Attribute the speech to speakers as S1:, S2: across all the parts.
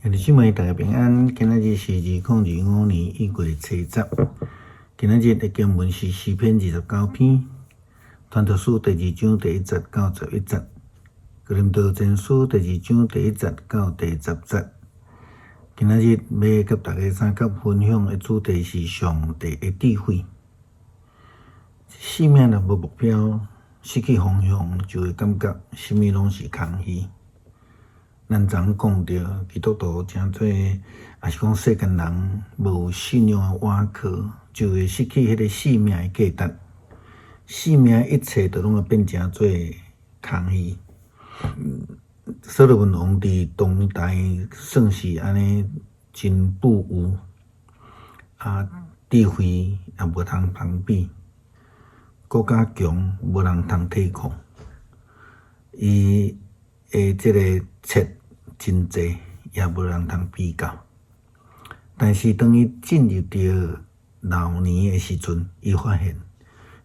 S1: 兄弟姊妹，大家平安。今仔日是2025年1月7日。今仔日的經文是詩篇29篇，傳道書第二章第一節到11節，哥林多前書第二章第一節到第十節。今仔日欲佮大家相佮分享的主題是上帝的智慧。生命若無目標，失去方向，就會感覺啥物攏是空虛。咱昨講著基督徒誠濟，抑是講世間人無信仰的倚靠，就會失去彼個生命的價值，生命一切都攏會變成做空虛。所羅門王佇當代算是按呢真富有，啊，智慧也無通相比，閣較強，無人通抵抗。伊的這个冊真濟，也無人通比較。但是當伊進入著老年的時陣，伊發現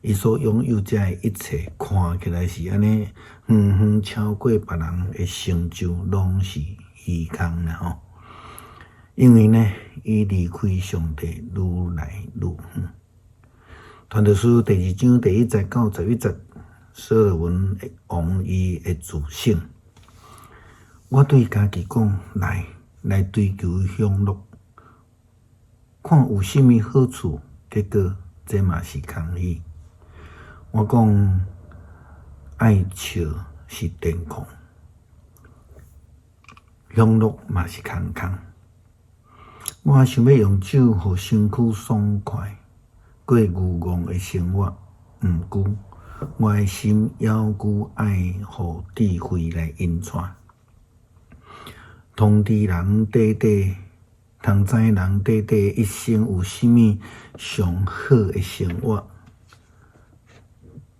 S1: 伊所擁有這的一切，看起來是按呢遠遠超過別人的成就，攏是虛空啦吼。因為呢，伊離開上帝愈來愈遠。傳道書第二章第一節到11節，所羅門王伊的自省。我對家己講，來來追求享樂，看有啥物好處，結果這嘛是空虛。我講愛笑是癲狂，享樂嘛是空空。我想欲用酒予身軀爽快，過愚戇的生活，毋過我的心猶閣愛予智慧來引帶。通知人短短，通知人短短一生有啥物上好的生活，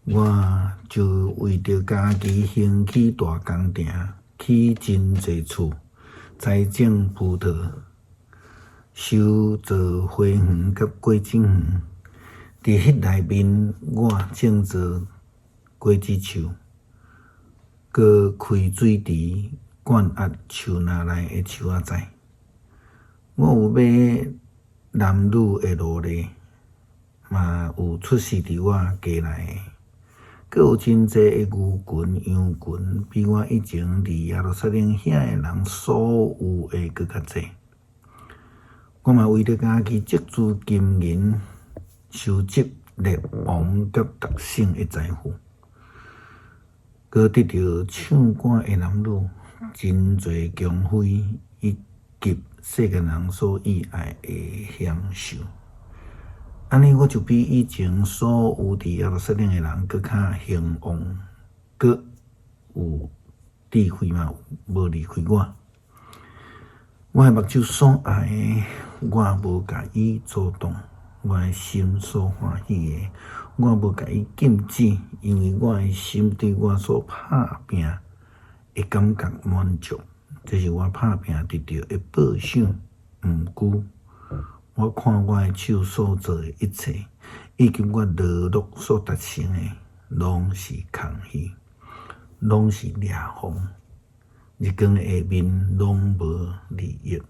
S1: 我就為著家己興起大工程，起真濟厝，栽種葡萄，修造花園佮果子園。佇彼內面，我種植果子樹，閣開水池，灌壓樹林內的樹仔仔。我有買男女的奴隸，嘛有出世佇我家內的，閣有真濟的牛群、羊群，比我以前佇耶路撒冷遐的人所有的閣較濟。我嘛為著家己積聚金銀，收集列王佮達省的財富，閣得著唱歌的男女，真濟宮妃，以及世間人所喜愛的享受。按呢，我就比以前所有佇耶路撒冷的人閣較興旺，閣有智慧嘛，無離開我。我的目睭所愛的，我無共伊阻擋；我的心所歡喜的，我無共伊禁止，因為我的心對我所拍拼的感覺滿足，這是我拍拼得著的報賞。毋過，我看我的手所做的一切，以及我勞碌所達成的，攏是空虛，攏是掠風，日光下面攏無利益。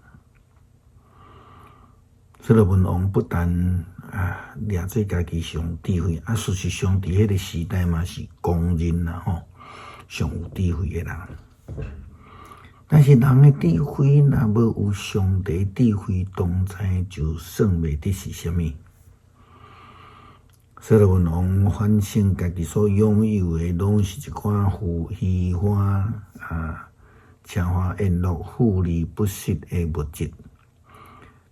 S1: 所羅門王不但啊掠做家己上智慧，啊事實上佇彼个時代嘛是公認啦吼，上有智慧的人。但是人的智慧若無有上帝智慧同在，就算袂得是啥物。所羅門王反省家己所擁有的，攏是一寡虛虛華啊、奢華宴樂、富麗不實的物質。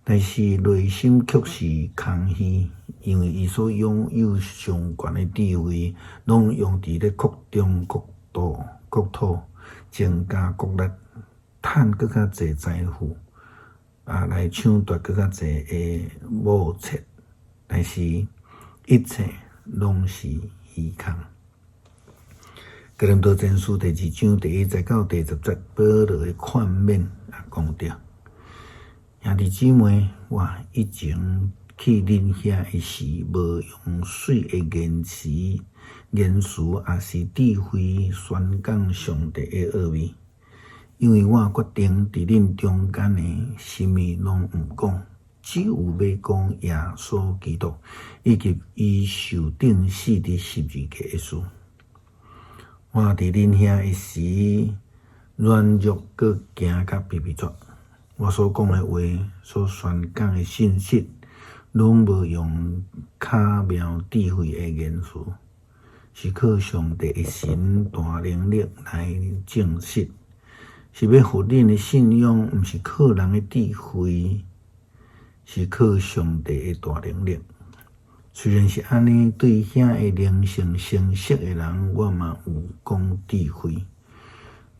S1: 但是內心卻是空虛，因為伊所擁有上懸的智慧，攏用佇咧擴張國度、國土，增加國力，趁閣較濟財富，啊，來搶奪閣較濟的母妾。但是，一切攏是虛空。哥林多前書第二章第一節到第十節，保羅的勸勉啊，講著。兄弟姊妹，我以前去恁遐的時，無用媠的言辭、言辭，抑是智慧宣講上帝的奧秘。因為我決定佇恁中間的，啥物攏毋講，只有欲講耶穌基督以及伊受釘死佇十字架的事。我佇恁遐的時，軟弱閣驚甲皮皮掣。我所講的話，所宣講的信息，攏無用巧妙智慧的言辭，是靠上帝的神大能力來證實，是欲予恁的信仰，毋是靠人的智慧，是靠上帝的大能力。雖然是按呢，對遐的靈性成熟的人，我嘛有講智慧，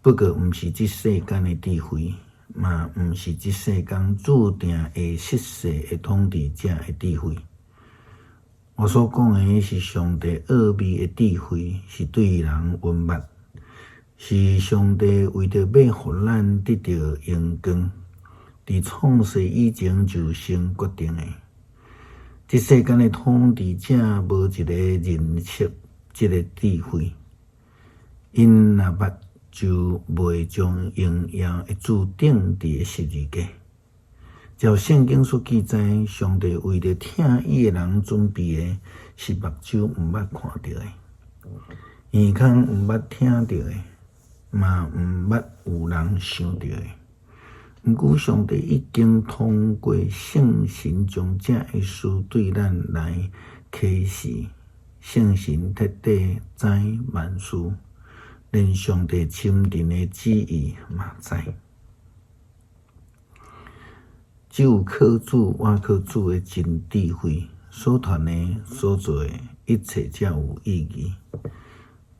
S1: 不過毋是這世間的智慧，嘛毋是這世間注定會失勢的統治者的智慧。我所講的是上帝奧祕的智慧，是對人隱密，是上帝為著欲予咱得著榮光，佇創世以前就先決定的。這世間的統治者無一个認識這个智慧，𪜶若捌就袂將榮耀的主釘佇十字架。照聖經所記載，上帝為著疼伊的人準備的，是目睭毋捌看著的，耳孔毋捌聽著的，嘛毋捌有人想著的。毋過上帝已經通過聖神將這个事對咱來啟示，聖神徹底知萬事，連上帝深沉的旨意嘛知。只有靠主，倚靠主的真智慧，所傳的、所做的，一切才有意義。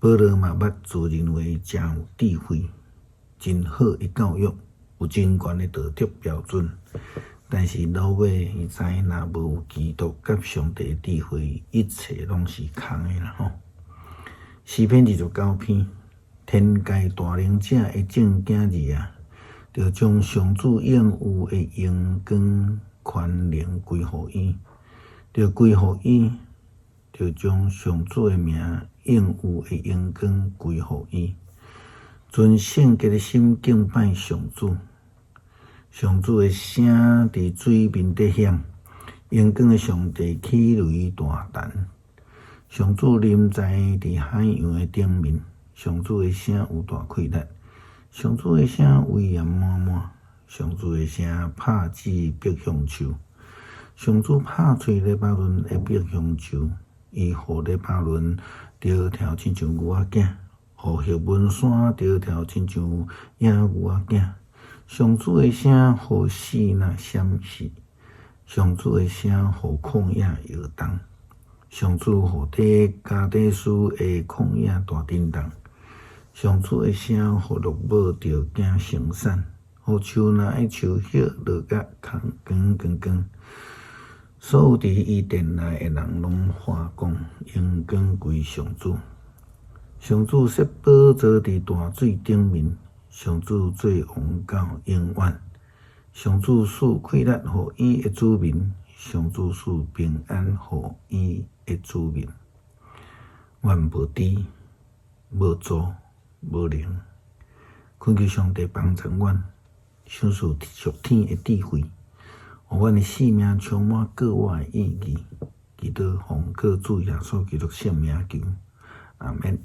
S1: 保羅嘛捌自認為誠有智慧，真好的教育，有真懸的道德標準，但是落尾伊知若無有基督佮上帝的智慧，一切攏是空的啦吼。詩篇29篇，天界大能者的眾囝兒啊，著將上主應有的榮光權能歸予伊，著歸予伊，著將上主的名應有的榮光歸予伊。存聖潔的心敬拜上主，上主的聲佇水面底響，榮光的上帝起雷大彈。上主臨在佇海洋的頂面，上主的聲有大氣力，上主的聲威嚴滿滿，上主的聲拍死白橡樹，上主拍碎黎巴嫩的白橡樹，伊予黎巴嫩著跳親像牛仔囝，予赫門山著跳親像野牛仔囝。上主的聲予死若閃逝，上主的聲予曠野搖動，上主予底加底斯的曠野大震動，上主的聲予鹿母著驚生產，予樹林的樹葉落甲空光光光。所有佇伊殿內的人攏喊講：榮光歸上主。上主設寶座佇大水頂面，上主做王到永遠。上主賜氣力予伊的子民，上主賜平安予伊的子民。阮無知、無助、無能，懇求上帝幫助阮，賞賜屬天的智慧，予阮的生命充滿閣外的意義。祈禱奉靠主耶穌基督聖名求，阿們。